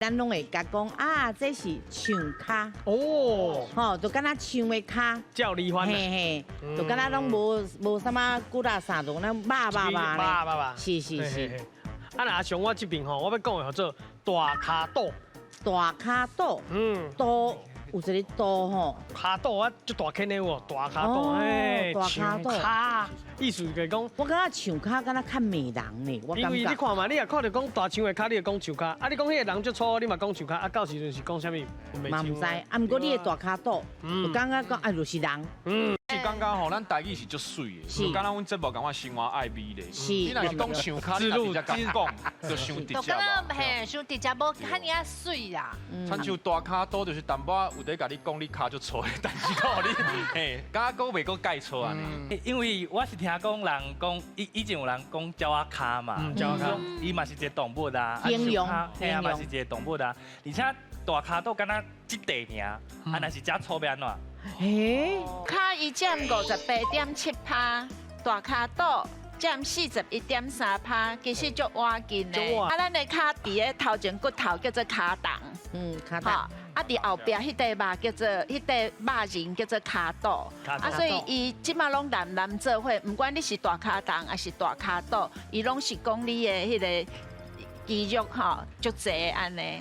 咱攏會共講啊，這是樹跤，吼，就敢若樹的跤，照離番。嘿嘿，就敢若攏無啥物骨力啥，就那肉肉肉肉肉肉。是是是。啊，若像我這邊吼，我欲講的叫做大跤肚。大跤肚，肚有一个肚吼。跤肚啊，足大坑的有，大跤肚，哎，大跤肚，意思就是講，我感覺樹跤敢若較罵人呢，我因為你看嘛，你若看著講大樹的跤，你就講樹跤；啊，你講彼個人足粗，你嘛講樹跤。啊，到時陣是講啥物？嘛毋知。啊，毋過你的大跤肚，就感覺講啊，就是人。是感覺吼，咱台語是足媠的，就敢若阮節目共款生活愛美麗。你若是講樹跤，你若直接共講，就傷直接啊。嘿，傷直接，無遐爾仔媠啦。親像大跤肚，就是淡薄仔有咧共你講你跤足粗的，但是講你嘿，敢閣袂閣蓋粗按呢。因為我是聽講人講，以前有人講鳥仔跤嘛，鳥仔跤，伊嘛是一个動物啊，形容，嘿啊，嘛是一个動物啊，而且大跤肚敢若這塊爾，啊，若是遮粗欲按怎？欸，跤伊佔58.7%，大跤肚佔41.3%，其實足倚近的。啊，咱的跤佇咧頭前骨頭叫做跤筒，跤筒。啊，佇後壁彼塊肉叫做彼塊肉仁叫做跤肚。啊，所以伊這馬攏南南做伙，毋管你是大跤筒抑是大跤肚，伊攏是講你的彼个肌肉吼足濟按呢。